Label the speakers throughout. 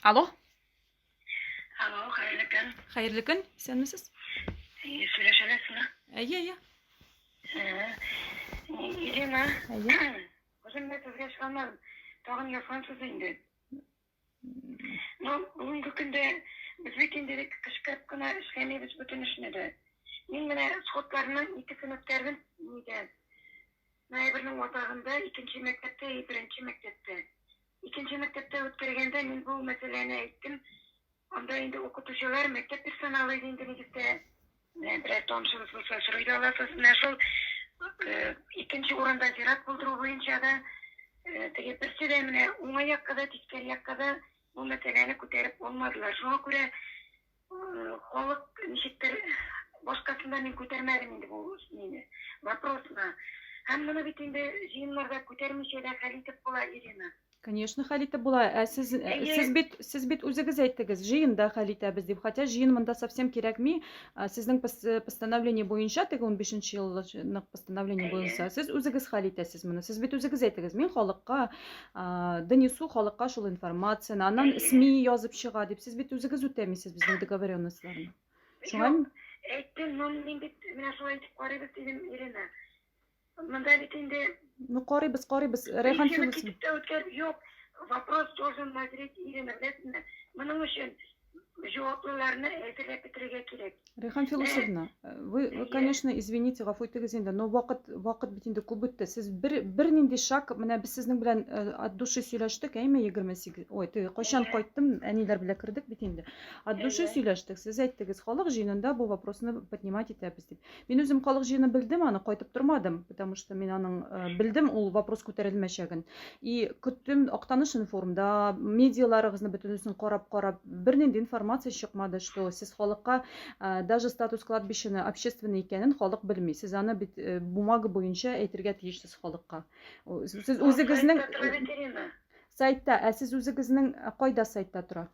Speaker 1: Алло.
Speaker 2: Алло, хәерле көн.
Speaker 1: Хәерле көн. Исәнмесез?
Speaker 2: Сөйләшә аласызмы?
Speaker 1: Әйе, әйе.
Speaker 2: Ирина.
Speaker 1: Әйе.
Speaker 2: Үзем дә сезгә чыгалмадым. Тагын язгансыз инде. Ну, бүгенге көндә без бит инде кычкырып кына эшләмибез бөтен эшне дә. Мин менә сходларның икесен үткәрдем нидә. Ноябрьнең азагында икенче мәктәптә и беренче мәктәптә. Икенче мәктәптә үткәргәндә мин бу мәсьәләне әйттем. Анда инде укытучылар, мәктәп персоналы иде инде нигездә. Менә берәр танышыгыз булса сорый да аласыз. Менә шул э, икенче урында зират булдыру буенча да э, теге берсе дә менә уңай якка да, тискәре якка да бу мәсьәләне күтәреп алмадылар. Шуңа күрә э, халык ничектер башкасында мин күтәрмәдем инде бу мине вопросны. Һәм моны бит инде җыеннарда күтәрмичә дә хәл итеп була, Ирина.
Speaker 1: Конечно, хәл итеп була. Ә сез э, сез бит сез бит үзегез әйттегез, җыенда хәл итәбез дип. Хотя җыен монда совсем кирәкми. Сезнең э, постановление буенча, теге 15 еллык постановление буенча, сез үзегез хәл итәсез моны. Сез бит үзегез әйттегез, мин халыкка донесу халыкка шул информацияне, аннан СМИ язып чыга дип. Сез бит үзегез үтәмисез безнең договоренностьларны. Шуңа
Speaker 2: әйттем, но мин бит менә шулай итеп карыйбыз дидем, Ирина. Монда бит инде
Speaker 1: Ну, карыйбыз, карыйбыз. Рәйхан
Speaker 2: Философ. Китеп тә үткәр, юк. Вопрос должен назреть Ирина, беләсезме? Моның өчен җаваплыларны әзерләп бетерергә кирәк.
Speaker 1: Рәйхан Философовна, вы, вы, конечно, извините, гафу итегез инде, но вакыт, вакыт бит инде күп үтте. Сез бер, бернинди шаг, менә без сезнең белән э, от души сөйләштек, әйме, 28, ой, теге, кайчан кайттым, әниләр белән кердек бит инде. От души сөйләштек, сез әйттегез, халык җыенында бу вопросны поднимать итәбез дип. Мин үзем халык җыены белдем, аны кайтып тормадым, потому что мин аның э, белдем ул вопрос күтәрелмәчәген. И көттем Актаныш информда, медиаларыгызны бөтенесен карап-карап, бернинди информация чыкмады, что сез халыкка э, даже статус кладбищены общественный икәнен халык белми. Сез аны бит э, бумага буенча әйтергә тиешсез халыкка. Сез үзегезнең сайтта, ә сез үзегезнең кайда сайтта тора?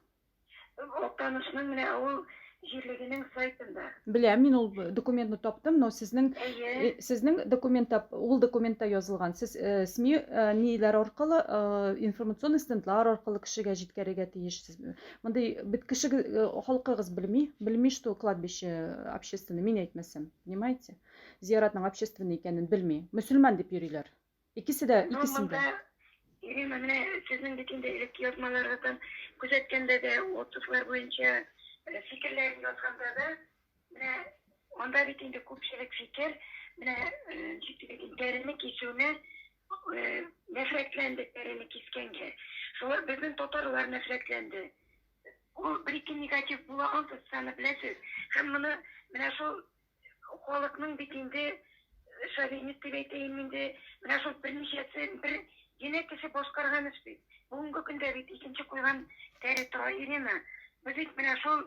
Speaker 2: Актанышның менә авыл җирлегенең сайтында.
Speaker 1: Беләм, мин ул документны таптым, но сезнең э, сезнең документта ул документта язылган. Сез э, СМИ э, ниләр аркылы, информационный стендлар аркылы кешегә җиткерергә тиешсез. Мондый бит кеше халкыгыз белми, белми, что кладбище общественный, мин әйтмәсәм, понимаете? Зияратның общественный икәнен белми. Мөселман дип йөриләр. Икесе дә,
Speaker 2: Ну,
Speaker 1: икесен дә.
Speaker 2: монда, Ирина, менә сезнең бит инде элекке язмаларыгыздан күзәткәндә дә, отзывлар буенча э, фикерләрен язганда да, менә анда бит инде күпчелек фикер, менә э, ничек дип әйтим, тәрене кисүне э, нәфрәтләнде тәрене кискәнгә. Шулар безнең татарлар нәфрәтләнде. Ул бер-ике негатив була ансыз, сез аны беләсез. Һәм моны менә шул Халыкның бит инде шовинист дип әйтәем инде, менә шул берничәсе бер генә кеше башкарган эш бит. Бүгенге көндә бит икенче куйган тәре тора Ирина. Без бит менә шул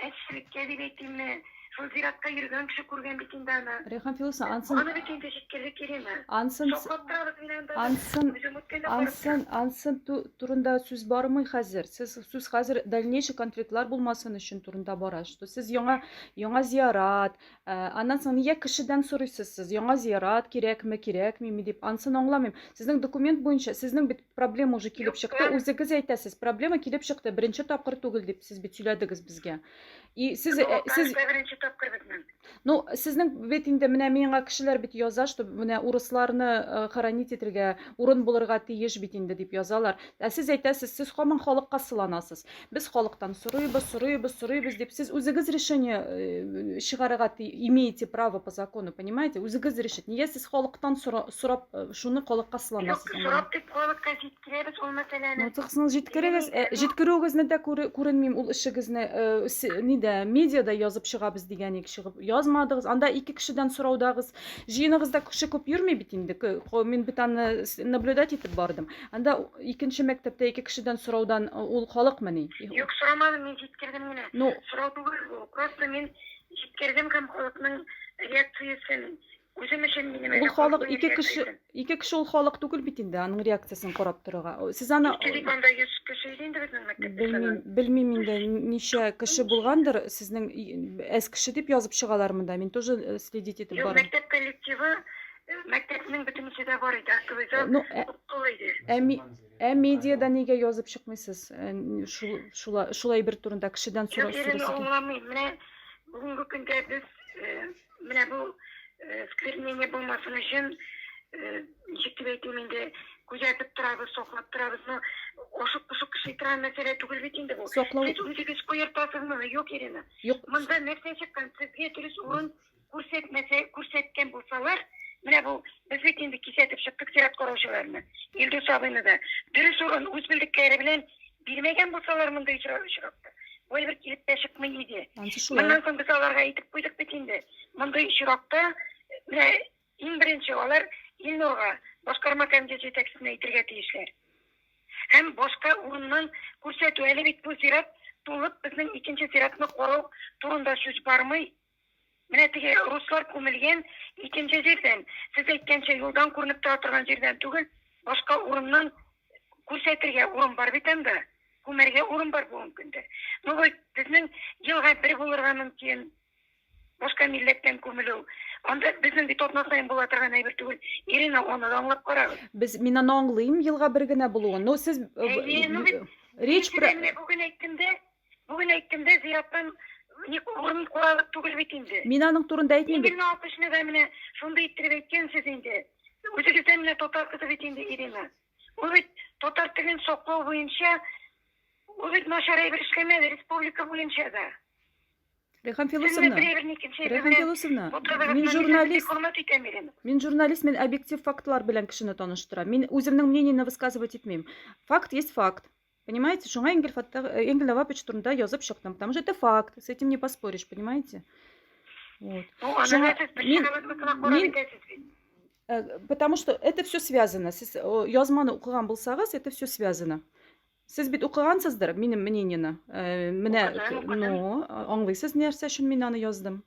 Speaker 2: әчелеккә дип әйтимме, шул зиратка йөргән кеше күргән бит инде аны.
Speaker 1: Рәйхан Филосовна, ансын
Speaker 2: Аны бит инде җиткердек, Ирина.
Speaker 1: Ансын
Speaker 2: Шаккаттырабыз менә анда да.
Speaker 1: Ансын
Speaker 2: Үзем үткәндә карап
Speaker 1: ансын
Speaker 2: торам.
Speaker 1: ансын турында сүз бармый хәзер. Сез сүз хәзер дальнейший конфликтлар булмасын өчен турында бара. Что сез яңа Яңа зиярат, э, аннан соң нигә кешедән сорыйсыз сез, яңа зиярат кирәкме, кирәкмиме дип, ансын аңламыйм. Сезнең документ буенча, сезнең бит проблема уже килеп чыкты, үзегез әйтәсез, проблема килеп чыкты, беренче тапкыр түгел дип сез бит сөйләдегез безгә. И сез, э, сез
Speaker 2: беренче тапкыр безнең.
Speaker 1: Ну, сезнең бит инде менә миңа кешеләр бит яза, что менә урысларны э, хоронить итергә урын булырга тиеш бит инде дип язалар. Ә сез әйтәсез, сез һаман халыкка сыланасыз. Без халыктан сорыйбыз, сорыйбыз, сорыйбыз дип, сез үзегез решение э, чыгарырга имеете право по закону, понимаете? Үзегез решить. Нигә сез халыктан сорап, э, шуны халыкка сыланасыз?
Speaker 2: Юк, сорап дип халыкка җиткерәбез ул мәсьәләне.
Speaker 1: Ну, тыксыңыз җиткерегез, э, җиткерүегезне дә күренмим ул эшегезне, нидә, медиада язып чыгабыз дигән ик чыгып язмадыгыз. Анда ике кешедән сораудагыз. Җыеныгызда кеше күп йөрми бит инде. Мин бит аны наблюдать итеп бардым. Анда икенче мәктәптә ике кешедән сораудан ул халыкмыни?
Speaker 2: Юк, сорамадым, мин җиткердем генә.
Speaker 1: Ну,
Speaker 2: сорау түгел бу. Просто мин җиткердем һәм халыкның реакциясен үзем өчен минем
Speaker 1: Ул халык ике кеше, ике кеше ул халык түгел бит инде, аның реакциясен карап торырга. Сез аны
Speaker 2: Ике дип анда 100 кеше иде инде безнең мәктәптә.
Speaker 1: Белмим, белмим инде ничә кеше булгандыр, сезнең әз кеше дип язып чыгалар монда. Мин тоже э, следить итеп
Speaker 2: барам.
Speaker 1: Юк,
Speaker 2: мәктәп коллективы Мәктәпнең бөтенесе дә бар иде, актовый зал
Speaker 1: Ну, ә,
Speaker 2: тулы иде.
Speaker 1: ә, ми, Ә медиада нигә язып чыкмыйсыз? Шул шулай бер турында кешедән
Speaker 2: сора Юк, аңламыйм. Менә бүгенге көндә без менә бу сквернение булмасын өчен ничек дип әйтим инде, күзәтеп торабыз, саклап торабыз. Но ашык-пошык эшли торган мәсьәлә түгел бит инде бу.
Speaker 1: Саклау.
Speaker 2: Сез үзегез куертасыз моны, юк, Ирина.
Speaker 1: Юк.
Speaker 2: Монда нәрсә чыккан? Сезгә дөрес урын күрсәтмәсә, күрсәткән булсалар, менә бу без бит инде кисәтеп чыктык зират караучыларны, Илдус абыйны да. Дөрес урын үз белдекләре белән бирмәгән булсалар мондый очракта, бу әйбер килеп тә чыкмый иде.
Speaker 1: Ансы шулай.
Speaker 2: Моннан соң без аларга әйтеп куйдык бит инде. Мондый очракта менә иң беренче алар Илнурга, башкарма комитет җитәкчесенә әйтергә тиешләр. Һәм башка урыннан күрсәтү. Әле бит бу зират тулып, безнең икенче зиратны карау турында сүз бармый. Менә теге руслар күмелгән икенче җирдән, сез әйткәнчә, юлдан күренеп тора торган җирдән түгел, башка урыннан күрсәтергә урын бар бит анда. Күмәргә урын бар бүгенге көндә. Ну, безнең елга бер булырга мөмкин. Башка милләттән күмелү. Анда безнең бит атна саен була торган әйбер түгел. Ирина, аны да аңлап карагыз.
Speaker 1: Без, мин аны аңлыйм, елга бер генә булуын. Но сез
Speaker 2: Әйе, ну бит
Speaker 1: речь про
Speaker 2: менә бүген әйттем дә, бүген әйттем дә, зираттан ник урын карарлык түгел бит инде.
Speaker 1: Мин аның турында әйтмим бит.
Speaker 2: 26 да менә шундый иттереп әйткәнсез инде. Үзегез дә менә татар кызы бит инде, Ирина. Ул бит татар телен саклау буенча ул бит начар әйбер эшләмәде республика буенча да.
Speaker 1: Рәйхан Филосовна, Рәйхан Филосовна, мин журналист. Мин журналист, мин объектив фактлар белән кешене таныштырам. Мин үземнең мнениене высказывать итмим. Факт есть факт. Понимаете, шуңа Энгель Фаттах, Энгель Навапович турында язып чыктым, потому что это факт, с этим не поспоришь, понимаете? Вот.
Speaker 2: Ну,
Speaker 1: шуңа мин, мин потому что это все связано. Сез язманы укыган булсагыз, это все связано. Сез бит укыгансыздыр минем мнениене. Менә, ну, аңлыйсыз нәрсә өчен мин аны яздым.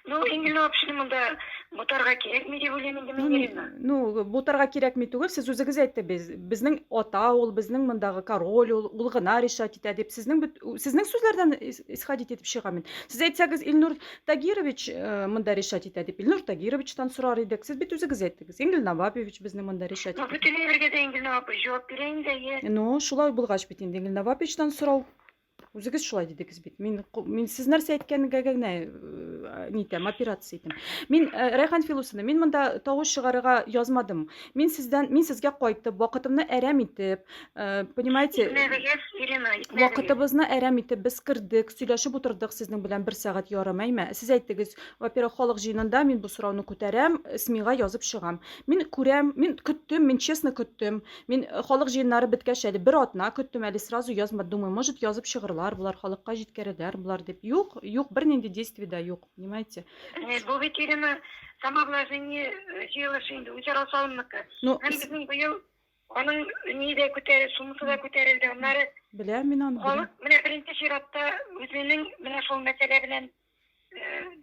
Speaker 2: Ну, Энгель Наваповичны монда бутарга кирәкми дип уйлыйм инде мин, Ирина.
Speaker 1: Ну, бутарга кирәкми түгел, сез үзегез әйтте, безнең ата ул, безнең мондагы король ул, ул гына решать итә дип, сезнең бит, сезнең сүзләрдән исходить итеп чыгам мин. Сез әйтсәгез, Илнур Тагирович монда решать итә дип, Илнур Тагировичтан сорар идек. Сез бит үзегез әйттегез. Энгель Навапович безнең монда решать
Speaker 2: итә. Ну, бөтен әйбергә дә Энгель Навапович җавап бирә инде, әйе.
Speaker 1: Ну, шулай булгач бит инде Энгель Наваповичтан сорау. Үзегез шулай дидегез бит. Мин, мин сез нәрсә әйткәнгә генә нитәм, операция итәм. Мин Рәйхан Филусовна, мин монда тавыш чыгарырга язмадым. Мин сездән, мин сезгә кайтып, вакытымны әрәм итеп, понимаете,
Speaker 2: Итмәдегез, Ирина, итмәдегез.
Speaker 1: Вакытыбызны әрәм итеп без кердек, сөйләшеп утырдык сезнең белән бер сәгать ярым, әйме? Сез әйттегез, во-первых, халык җыенында мин бу сорауны күтәрәм, СМИга язып чыгам. Мин күрәм, мин көттем, мин честно көттем. Мин халык җыеннары беткәч әле бер атна көттем, әле сразу язмадым. Думаю, может, язып чыгырлар болар, халыкка җиткерерләр болар дип. Юк, юк, бернинди действий да юк, понимаете?
Speaker 2: Бу бит, Ирина, самообложение җыелышы инде, үзара салымныкы.
Speaker 1: Ну,
Speaker 2: Һәм безнең быел аның ни дә күтәрелде, суммасы да күтәрелде. Аннары
Speaker 1: беләм мин аны, беләм.
Speaker 2: Халык менә беренче чиратта үзенең менә шул мәсьәлә белән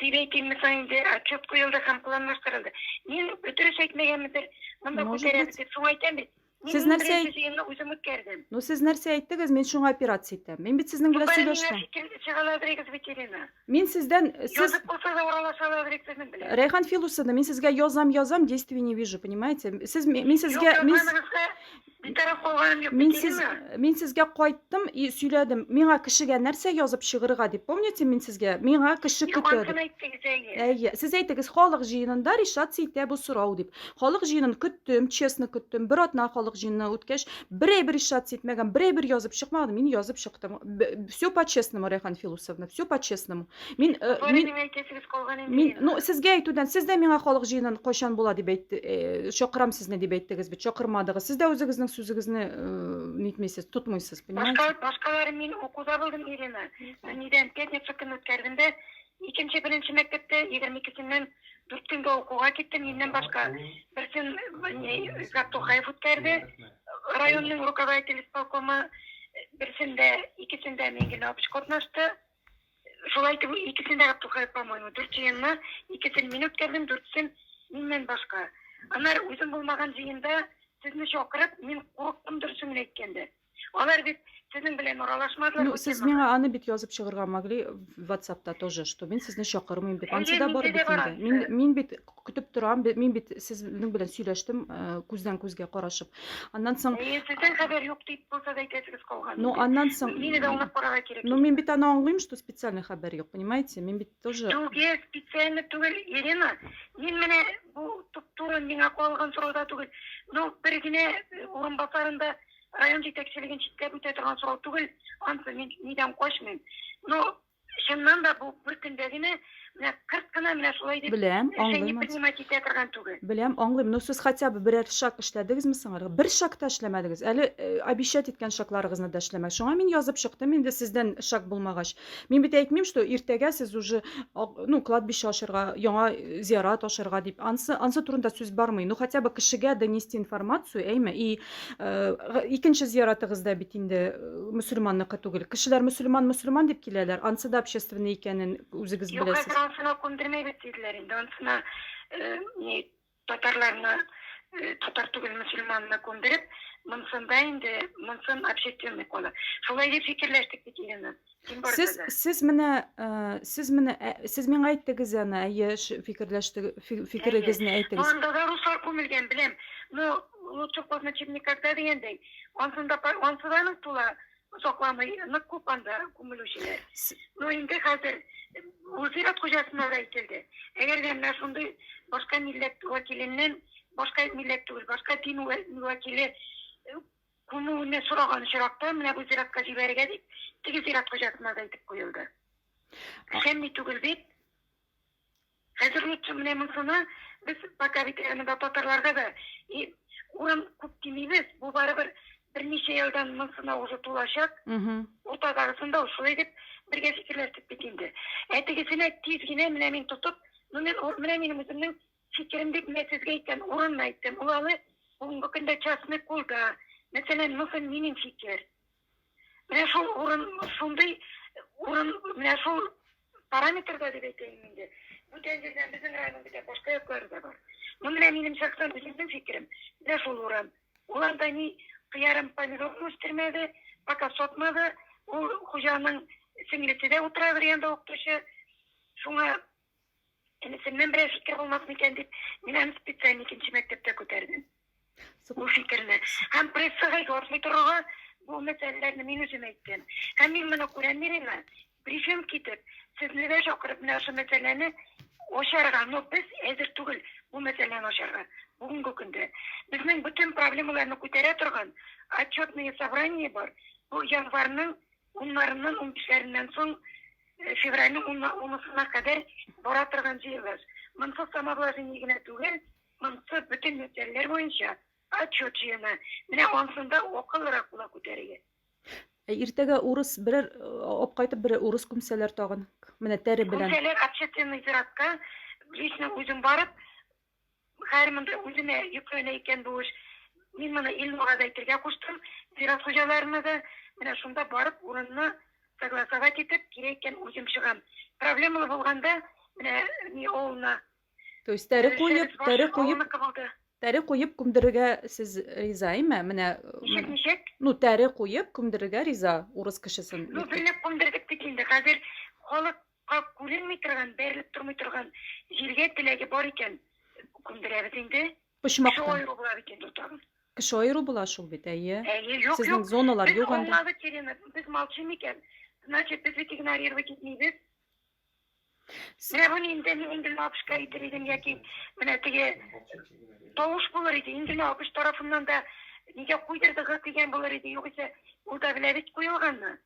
Speaker 2: дип әйтимме соң инде, отчет куелды һәм планлаштырылды. Мин дөрес әйтмәгәнмендер, монда
Speaker 1: Может
Speaker 2: күтәрәбез
Speaker 1: быть.
Speaker 2: дип, шуңа әйтәм бит. Мин
Speaker 1: Сез
Speaker 2: иң
Speaker 1: нәрсә
Speaker 2: беренче
Speaker 1: әйт-
Speaker 2: җыенны үзем үткәрдем.
Speaker 1: Ну, сез нәрсә әйттегез, мин шуңа операция итәм. Мин бит сезнең белән
Speaker 2: Бары миңа
Speaker 1: сөйләштем.
Speaker 2: фикер чыга аладырыгыз бит, Ирина.
Speaker 1: Мин сездән, сез
Speaker 2: Язып булса да аралаша аладырык сезнең белән.
Speaker 1: Рәйхан Филусовна, мин сезгә язам, язам, действий не вижу, понимаете? Сез мин сезгә
Speaker 2: Юк,
Speaker 1: мин
Speaker 2: язганыгызга битараф калганым юк
Speaker 1: мин
Speaker 2: бит,
Speaker 1: сез
Speaker 2: Ирина.
Speaker 1: мин сезгә кайттым и сөйләдем. Миңа кешегә нәрсә язып чыгырга дип, помните, мин сезгә миңа кеше
Speaker 2: Юк,
Speaker 1: көтә дип.
Speaker 2: анысын әйттегез, әйе.
Speaker 1: Әйе, сез әйтегез, халык җыенында решаться итә бу сорау дип. Халык җыенын көттем, честно көттем. Бер атна халык җыены үткәч, бер әйбер решаться итмәгән, бер әйбер язып чыкмаган, мин язып чыктым. Все по-честному, Рәйхан Филусовна, все по-честному. Мин
Speaker 2: Бары
Speaker 1: мин
Speaker 2: миңа әйтәсегез калган инде,
Speaker 1: мин,
Speaker 2: Ирина.
Speaker 1: ну, сезгә әйтүдән, сез дә миңа халык җыенын кайчан була дип әйтте, чакырам сезне дип әйттегез бит, чакырмадыгыз. Сез дә үзегезнең сүзегезне нитмисез, тотмыйсыз, понимаете?
Speaker 2: Башка, башкалары мин укуда булдым, Ирина. Нидән пятница көн үткәрдем дә, икенче беренче мәктәптә 22-сеннән 4 көнгә укуга киттем, миннән башка берсен Габдулхаев үткәрде. Районның руководитель исполкомы берсендә, икесендә мин генә апыш катнашты. Шулай итеп, икесендә Габдулхаев, по-моему, дүрт җыенны, икесен мин үткәрдем, дүртсен миннән башка. Аннары үзем булмаган җыенда сезне чакырып, мин курыктым дөресен генә әйткәндә. Алар бит сезнең белән аралашмадылар
Speaker 1: Ну,
Speaker 2: бу
Speaker 1: сез
Speaker 2: темага.
Speaker 1: миңа аны бит язып чыгарга могли в WhatsAppта тоже, что мин сезне чакырмыйм дип. Ансы
Speaker 2: Әйе,
Speaker 1: да бар
Speaker 2: миндә дә
Speaker 1: бит
Speaker 2: бар
Speaker 1: инде. Мин,
Speaker 2: ансы.
Speaker 1: мин бит көтеп торам, мин бит сезнең белән сөйләштем, күздән күзгә карашып. Аннан соң,
Speaker 2: Әйе, сездән хәбәр юк дип булса да әйтәсегез калган
Speaker 1: ну,
Speaker 2: инде.
Speaker 1: аннан соң,
Speaker 2: Мине дә аңлап карарга кирәк
Speaker 1: ну,
Speaker 2: иде.
Speaker 1: мин бит аны аңлыйм, что специальный хәбәр юк, понимаете? Мин бит тоже
Speaker 2: Түгел, специально түгел, Ирина. Мин менә бу туп-туры миңа кагылган сорау да түгел. Ну, бер генә урынбасарын да район җитәкчелеген читләп үтә торган сорау түгел. Ансы мин нидән качмыйм. Ну, чыннан да бу бер көндә генә менә кырт кына менә шулай дип
Speaker 1: беләм,
Speaker 2: решение
Speaker 1: аңлыйм.
Speaker 2: принимать итә торган түгел.
Speaker 1: Беләм, аңлыйм. Но сез хотя бы берәр шаг эшләдегезме соң әле? Бер шаг та эшләмәдегез. Әле обещать иткән шагларыгызны да эшләмәдегез. Шуңа мин язып чыктым инде сездән шаг булмагач. Мин бит әйтмим, что иртәгә сез уже ну, кладбище ачарга, яңа зиярат ачарга дип. Ансы, ансы турында сүз бармый. Ну, хотя бы кешегә донести информацию, әйме? И икенче зияратыгыз да бит инде мөселманныкы түгел. Кешеләр мөселман, мөселман дип киләләр. Ансы да общественный икәнен үзегез
Speaker 2: Юк,
Speaker 1: беләсез.
Speaker 2: хәзер ансына күндермәйбез диделәр инде. Ансына ни татарларны татар түгел мөселманны күндереп, монсында инде монсын общественный кала. Шулай дип фикерләштек бит, Ирина. Кем барса
Speaker 1: Сез
Speaker 2: да.
Speaker 1: сез менә сез менә сез миңа әйттегез аны, әйе, фикерләште,
Speaker 2: Әйе.
Speaker 1: фикерегезне
Speaker 2: Ну,
Speaker 1: әйттегез.
Speaker 2: анда да руслар күмелгән, беләм. Ну, лучше поздно, чем никогда дигәндәй. Ансында ансы да тула озакламый, нык күп анда күмелүчеләр. Ну, инде хәзер ул зират хуҗасына да әйтелде. Әгәр дә менә шундый башка милләт вәкиленнән, башка милләт түгел, башка дин вәкиле күмүне сораган очракта, менә бу зиратка җибәрергә дип, теге зират хуҗасына да әйтеп куелды. Шәмми түгел бит. Хәзер лучше менә монсына без пока бит янында татарларга да и урын күп димибез. Бу барыбер берничә елдан монсына уже тулачак. Уртадагысын да шулай дип бергә фикерләштек бит инде. Ә тегесенә тиз генә менә мин тотып, ну мин менә минем үземнең фикерем дип менә сезгә әйткән урынны әйттем. Ул әле бүгенге көндә частный кулда. Мәсәлән, монысы минем фикер. Менә шул урын, шундый урын, менә шул параметрда дип әйтәйем инде. Бүтән җирдән безнең районның бит башка яклары да бар. Ну, менә минем шәхсән үземнең фикерем. Менә шул урын. Ул анда ни кыярым помидорны үстермәде, пока сатмады. Ул хуҗаның сеңлесе дә утыра бер янда укытучы. Шуңа энесеннән берәр фикер булмас микән дип, мин аны специально икенче мәктәптә күтәрдем. Бу фикерне. Һәм прессага язмый торырга бу мәсьәләләрне мин үзем әйттем. Һәм мин моны күрәм, Ирина, брифинг китеп, сезне дә чакырып, менә шул мәсьәләне ачарга, но без әзер түгел бу мәсьәләне ачарга бүгенге көндә. Безнең бөтен проблемаларны күтәрә торган отчетные собрание бар. Бу январьның 10-ларыннан 15-ләреннән соң февральнең 10-сына кадәр бара торган җыелыш. Монсы самовлажение генә түгел, монсы бөтен мәсьәләләр буенча отчет җыены. Менә ансында акыллырак була күтәрергә.
Speaker 1: Ә иртәгә урыс берәр алып кайтып берәр урыс күмсәләр тагын. Менә тәре белән.
Speaker 2: Күмсәләр общественный зиратка лично үзем барып, хәер монда үземә йөкләнә икән бу эш. Мин моны Илнурга да әйтергә куштым, зират хуҗаларына да. Менә шунда барып урынны согласовать итеп, кирәк икән үзем чыгам. Проблемалы булганда, менә ни авылына
Speaker 1: То есть тәре куеп,
Speaker 2: Шәриф баш
Speaker 1: тәре куеп,
Speaker 2: авылныкы булды.
Speaker 1: тәре куеп күмдерергә сез риза, әйме? Менә,
Speaker 2: Ничек,
Speaker 1: менә.
Speaker 2: ничек?
Speaker 1: Ну, тәре куеп күмдерергә риза урыс кешесен.
Speaker 2: Ну, берлек күмдердек бит инде. Хәзер халыкка күренми торган, бәрелеп тормый торган җиргә теләге бар икән, күмдерәбез инде. Кеше
Speaker 1: Почмактан.
Speaker 2: аеру була бит инде тагын.
Speaker 1: Кеше аеру була шул бит, әйе.
Speaker 2: Әйе, юк,
Speaker 1: Сезнең
Speaker 2: юк.
Speaker 1: зоналар
Speaker 2: Без
Speaker 1: юк анда.
Speaker 2: аңладык, Ирина, без молчим икән. Значит, без бит игнорировать итмибез. Менә буны инде мин инде апышка әйтер идем, яки менә теге тавыш булыр иде. Инде апыш тарафыннан да нигә куйдырдыгыз дигән булыр иде. Югыйсә ул да белә бит куелганны.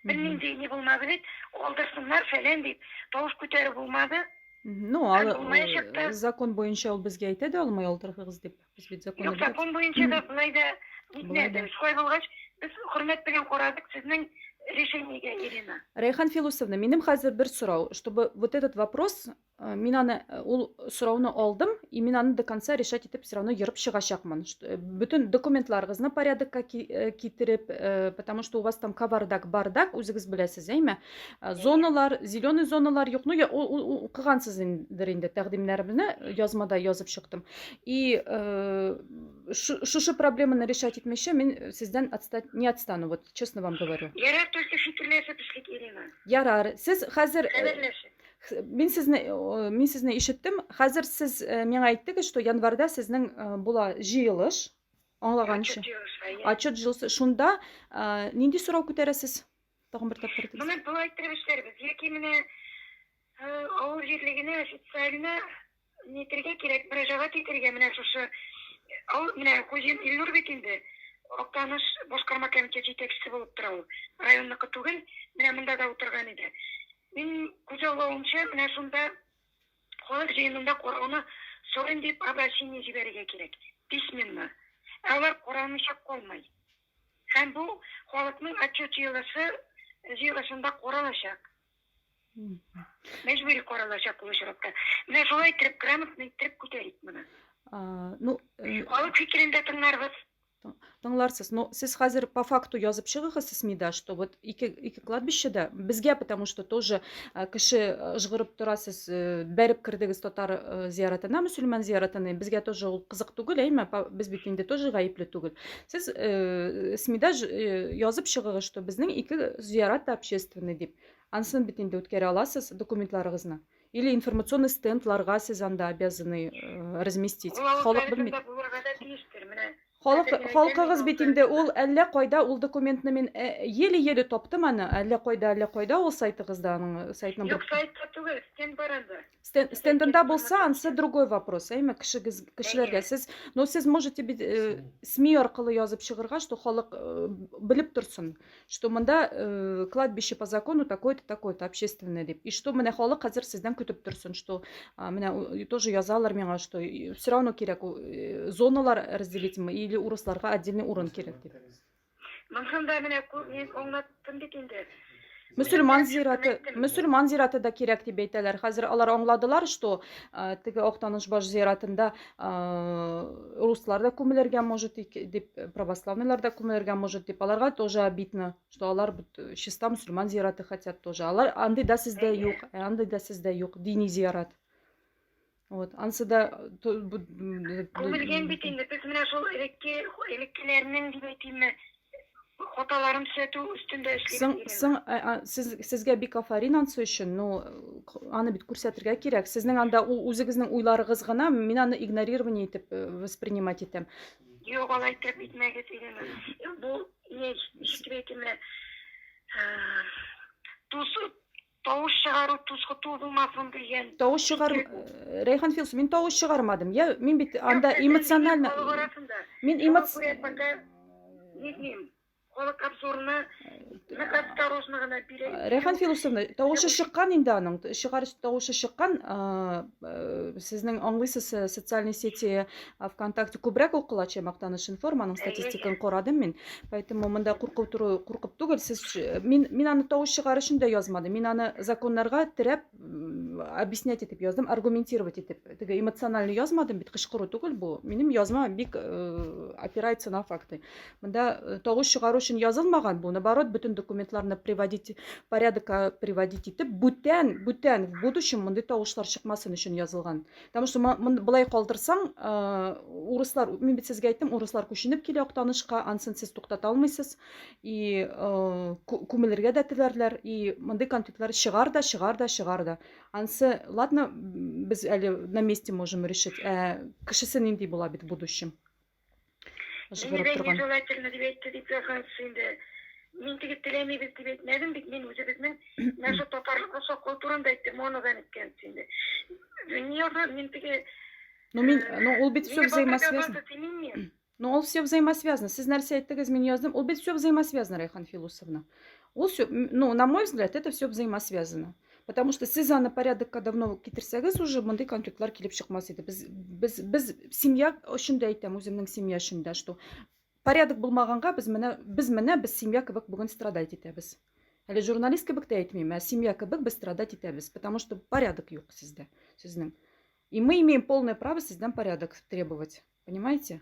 Speaker 2: Бернинди ни булмады бит, алдырсыннар фәлән дип тавыш күтәрү булмады.
Speaker 1: Ну,
Speaker 2: Һәм
Speaker 1: алы,
Speaker 2: булмаячак та.
Speaker 1: закон буенча ул безгә әйтә дә алмый алдырыгыз дип. Без бит законны
Speaker 2: Юк,
Speaker 1: беләбез.
Speaker 2: закон буенча да былай да
Speaker 1: Болай да.
Speaker 2: нитмәде. Шулай булгач, без хөрмәт белән карадык сезнең решениегә, Ирина.
Speaker 1: Рәйхан Филусовна, минем хәзер бер сорау, чтобы вот этот вопрос, мин аны ул сорауны алдым, и мин аны до конца решать итеп все равно ерып чыгачакмын. Бөтен документларыгызны порядокка китереп, потому что у вас там кавардак, бардак, үзегез беләсез, әйме? Зоналар, зеленый зоналар юк. Ну, я укыгансыз индер инде тәкъдимнәремне язмада язып чыктым. И шушы проблеманы решать итмичә мин сездән отстать не отстану, вот честно вам говорю.
Speaker 2: Ярар, только фикерләшеп эшлик, Ирина.
Speaker 1: Ярар. Сез хәзер
Speaker 2: Хәбәрләшеп.
Speaker 1: Мин сезне ишеттем. Хәзер сез миңа әйттегез, что январьда сезнең була җыелыш, аңлаганча.
Speaker 2: Отчет җыелышы, әйе.
Speaker 1: Отчет җыелышы. Шунда нинди сорау күтәрәсез? Тагын бер тапкыр әйтегез.
Speaker 2: Моны болай иттереп эшләрбез. Яки менә авыл җирлегенә официально нитергә кирәк, мөрәҗәгать итергә менә шушы авыл, менә Хуҗин Илнур бит инде Актаныш башкарма комитет җитәкчесе булып тора ул. Районныкы түгел, менә монда да утырган иде. Мин күзаллавымча, менә шунда халык җыенында карауны сорыйм дип обращение җибәрергә кирәк, письменно. Ә алар каралмыйча калмый. Һәм бу халыкның отчет җыелышында каралачак. Мәҗбүри каралачак ул очракта. Менә шулай иттереп, грамотно иттереп күтәрик моны.
Speaker 1: Ну,
Speaker 2: Халык фикерен дә тыңларбыз.
Speaker 1: Тыңларсыз. Но сез хәзер по факту язып чыгыгыз СМИда, что вот ике кладбищеда безгә, потому что тоже кеше ыжгырып тора, сез бәреп кердегез татар зияратына, мөселман зияратына, безгә тоже ул кызык түгел, әйме, без бит инде тоже гаепле түгел. Сез СМИда язып чыгыгыз, что безнең ике зиярат та общественный дип. Анысын бит инде үткәрә аласыз документларыгызны. Или информационный стендларга сез анда обязаны разместить.
Speaker 2: Ул авыл
Speaker 1: Халык белми.
Speaker 2: советында булырга да тиештер. Менә
Speaker 1: Халык
Speaker 2: хәзер мин әйтәм
Speaker 1: халкыгыз
Speaker 2: инде
Speaker 1: бит
Speaker 2: авыл
Speaker 1: инде ул
Speaker 2: советында.
Speaker 1: Әллә кайда ул документны мин еле-еле таптым аны, әллә кайда ул сайтыгызда аның сайтның
Speaker 2: Юк,
Speaker 1: бер
Speaker 2: сайтта түгел, стенд бар анда.
Speaker 1: Стендында булса, ансы другой вопрос, әйме, кешегез кешеләргә сез, но сез можете бит СМИ аркылы язып чыгырга, что халык белеп торсын, что монда кладбище по закону такое-то, такое-то, общественное дип. И что менә халык хәзер сездән көтеп торсын, что менә тоже язалар миңа, что все равно кирәк зоналар разделить или урысларга отдельный урын кирәк дип.
Speaker 2: Монысын да менә мин аңлаттым бит инде.
Speaker 1: Мөселман
Speaker 2: Үзем
Speaker 1: зираты,
Speaker 2: әйттем.
Speaker 1: Мөселман зираты да кирәк дип әйтәләр. Хәзер алар аңладылар, что теге Актанышбаш зиратында руслар да күмелергә может дип, православныйлар да күмелергә может дип. Аларга тоже обидно, что алар чиста мөселман зираты хотят тоже. Алар андый да сездә юк, андый да сездә юк, дини зират. Вот, ансы да
Speaker 2: Күмелгән бит инде. Без менә шул элекке элеккеләрнең дип әйтимме, хаталарын төзәтү өстендә эшлибез,
Speaker 1: Соң,
Speaker 2: Ирина.
Speaker 1: Соң, сез, сезгә бик афәрин ансы өчен, ну, аны бит күрсәтергә кирәк. Сезнең анда ул үзегезнең уйларыгыз гына, мин аны игнорирование итеп воспринимать итәм.
Speaker 2: Юк, алай итеп итмәгез, Ирина. Бу не ничек дип әйтим менә, тус тавыш чыгару, тузгыту булмасын дигән.
Speaker 1: Тавыш чыгар, Рәйхан Филс, мин тавыш чыгармадым. Я, мин бит анда
Speaker 2: Юк, сез
Speaker 1: эмоционально
Speaker 2: халык арасында.
Speaker 1: Мин
Speaker 2: Шуңа
Speaker 1: эмоц
Speaker 2: күрә пока не дим. Халык обзорны нык осторожно гына бирә.
Speaker 1: Рәйхан Филусовна, тавышы чыккан инде аның, чыгар тавышы чыккан, сезнең аңлыйсыз, социальный сети ВКонтакте күбрәк укыла, чем Актаныш информ, аның статистикын карадым мин. Поэтому монда куркып тору, куркып түгел, сез мин аны тавыш чыгар өчен дә язмадым. Мин аны законнарга терәп объяснять итеп яздым, аргументировать итеп. Теге эмоционально язмадым бит, кычкыру түгел бу. Минем язма бик опирается на факты. Монда тавыш чыгару өчен язылмаган бу, наоборот, бөтен документларны приводить порядокка приводить итеп, бүтән в будущем мондый тавышлар чыкмасын өчен язылган. Потому что болай калдырсаң, урыслар, мин бит сезгә әйттем, урыслар күченеп килә Актанышка, ансын сез туктата алмыйсыз. И күмелергә дә теләрләр, и мондый конфликтлар чыгар да, чыгар да, чыгар да. Ансы, ладно, без әле на месте можем решить, ә кешесе нинди була бит в будущем.
Speaker 2: Мине
Speaker 1: Ыжгырып
Speaker 2: дә
Speaker 1: торган.
Speaker 2: Нежелательно дип әйтте дип язгансыз инде. Мин теге теләмибез дип әйтмәдем бит, мин үзебезнең менә шул татарлыкны саклау турында әйттем, аны да әйткәнсез инде. Ни язган, мин теге
Speaker 1: Ну, мин, ну, ул бит все
Speaker 2: мине батырып
Speaker 1: взаимосвязано.
Speaker 2: язгансыз димим.
Speaker 1: Ну, ул все взаимосвязано. Сез нәрсә әйттегез, мин яздым. Ул бит все взаимосвязано, Райхан Филусовна. Ул все, ну, на мой взгляд, это все взаимосвязано. Потому что сез аны порядокка давно китерсәгез, уже мондый конфликтлар килеп чыкмас иде. Без семья өчен дә әйтәм, үземнең семья өчен дә, что порядок булмаганга без менә, без семья кебек бүген страдать итәбез. Әле журналист кебек тә әйтмим, ә семья кебек без страдать итәбез, потому что порядок юк сездә, сезнең. И мы имеем полное право сездән порядок требовать. Понимаете?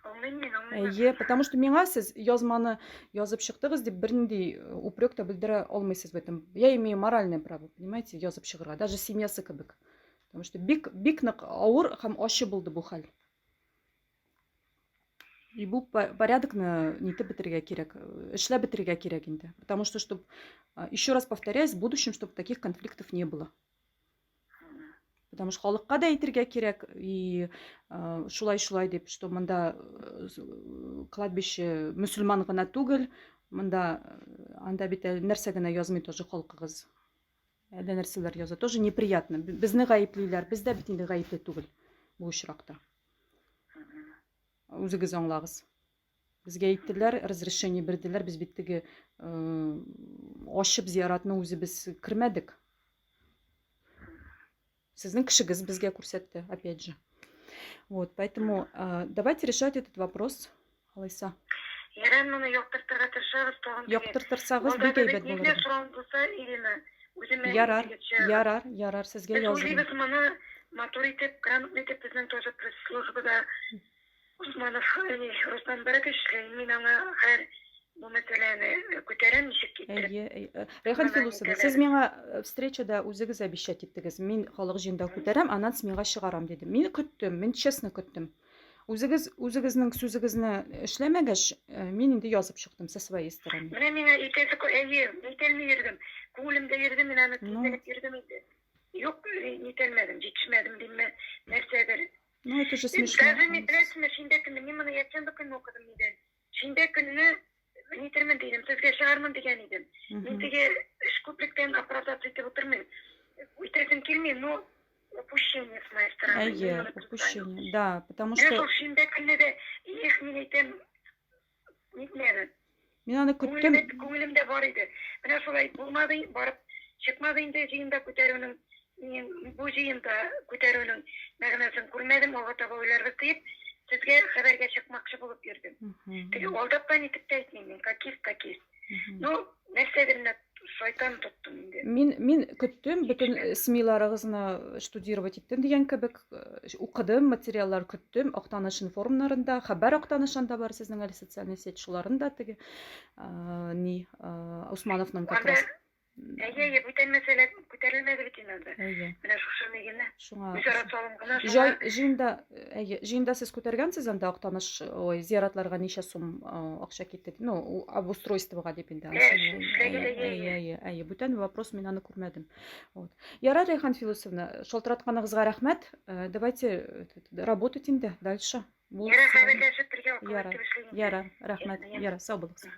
Speaker 2: Аңлыйм мин, аңлыйм.
Speaker 1: Әйе, потому что миңа сез язманы язып чыктыгыз дип бернинди упрек та белдерә алмыйсыз в этом. Я имею моральное право, понимаете, язып чыгарга, даже семьясы кебек. Потому что бик бик нык авыр һәм ачы булды бу хәл. И бу порядокны нитеп бетерергә кирәк, эшләп бетерергә кирәк инде. Потому что, чтобы, еще раз повторяюсь, в будущем, чтобы таких конфликтов не было. Потому что халыкка да әйтергә кирәк, и шулай шулай дип, что монда кладбище мөселман гына түгел, монда анда бит әле нәрсә генә язмый тоже халкыгыз. Әллә нәрсәләр яза. Тоже неприятно. Безне гаеплиләр. Без дә бит инде гаепле түгел бу очракта. Үзегез аңлагыз. Безгә әйттеләр, разрешение бирделәр. Без бит теге ачып зияратны үзебез кермәдек. Сезнең кешегез безгә күрсәтте, опять же. Вот, поэтому давайте решать этот вопрос, алайса.
Speaker 2: Ярар, моны яктыртырга тырышабыз тагын.
Speaker 1: Яктыртырсагыз бик әйбәт булыр иде.
Speaker 2: Сорауым булса, Ирина, үземә
Speaker 1: Ярар, ярар, ярар, сезгә
Speaker 2: язырмын. Без уйлыйбыз моны матур итеп, грамотно итеп безнең тоже пресс-службада Усманов, Руслан Баракович эшли. Мин аңа хәер бу мәсьәләне күтәрәм, ничек китереп.
Speaker 1: Әйе, әйе. Рәйхан Филусова, сез миңа встречада үзегез обещать иттегез. Мин халык җыенда күтәрәм, аннан СМИга чыгарам дидем. Мин көттем, мин честно көттем. Үзегез үзегезнең сүзегезне эшләмәгәч, мин инде язып чыктым со своей стороны.
Speaker 2: Менә миңа әйтәсе, әйе, әйтәлми йөрдем. Күңелемдә йөрде, мин аны тизләнеп йөрдем инде. Юк, нитәлмәдем, җитешмәдем димме, нәрсәдер.
Speaker 1: Ну, это же смешно.
Speaker 2: Даже не беләсезме, шимбә көнне, мин моны якшәмбе көнне укыдым нидән. Шимбә көнне нитермен дидем, сезгә чыгармын дигән идем. Мин теге эш күплектән оправдаться итеп утырмыйм. Үтерәсем килми, но упущение с моей стороны.
Speaker 1: Әйе, упущение, да, потому что...
Speaker 2: Менә шул шимбә көнне дә, их, мин әйтәм, нитмәде.
Speaker 1: Мин аны көттем.
Speaker 2: Күңелемдә бар иде. Менә шулай булмады, барып чыкмады инде җыенда күтәрүнең, мин бу җыенда күтәрүнең мәгънәсен күрмәдем, алга таба уйларбыз диеп, сезгә хәбәргә чыкмакчы булып йөрдем. Теге алдап та нитеп тә әйтмим мин, как есть, так есть. Ну, нәрсәдер менә шайтан тоттым инде.
Speaker 1: Мин көттем, бөтен СМИларыгызны штудировать иттем дигән кебек, укыдым, материаллар көттем, Актаныш информнарында, Хәбәр Актаныш анда бар сезнең әле социальный сеть, шуларын да теге ни, Усмановның как раз.
Speaker 2: Әйе, әйе, бүтән мәсьәлә күтәрелмәде бит инде анда.
Speaker 1: Әйе.
Speaker 2: Менә шушы ни генә.
Speaker 1: Шуңа.
Speaker 2: Үзара салым гына шуңа.
Speaker 1: Җай, җыенда, әйе, җыенда сез күтәргәнсез анда Актаныш, ой, зияратларга ничә сум акча китте, ну, обустройствога дип инде.
Speaker 2: Әйе,
Speaker 1: әйе, әйе, әйе, бүтән вопрос мин аны күрмәдем. Вот. Ярар, Рәйхан Филусовна, шалтыратканыгызга рәхмәт. Давайте работать инде дальше.
Speaker 2: Ярар, хәбәрләшеп бергә акыл итеп эшлик.
Speaker 1: Ярар, рәхмәт. Ярар, сау булыгыз.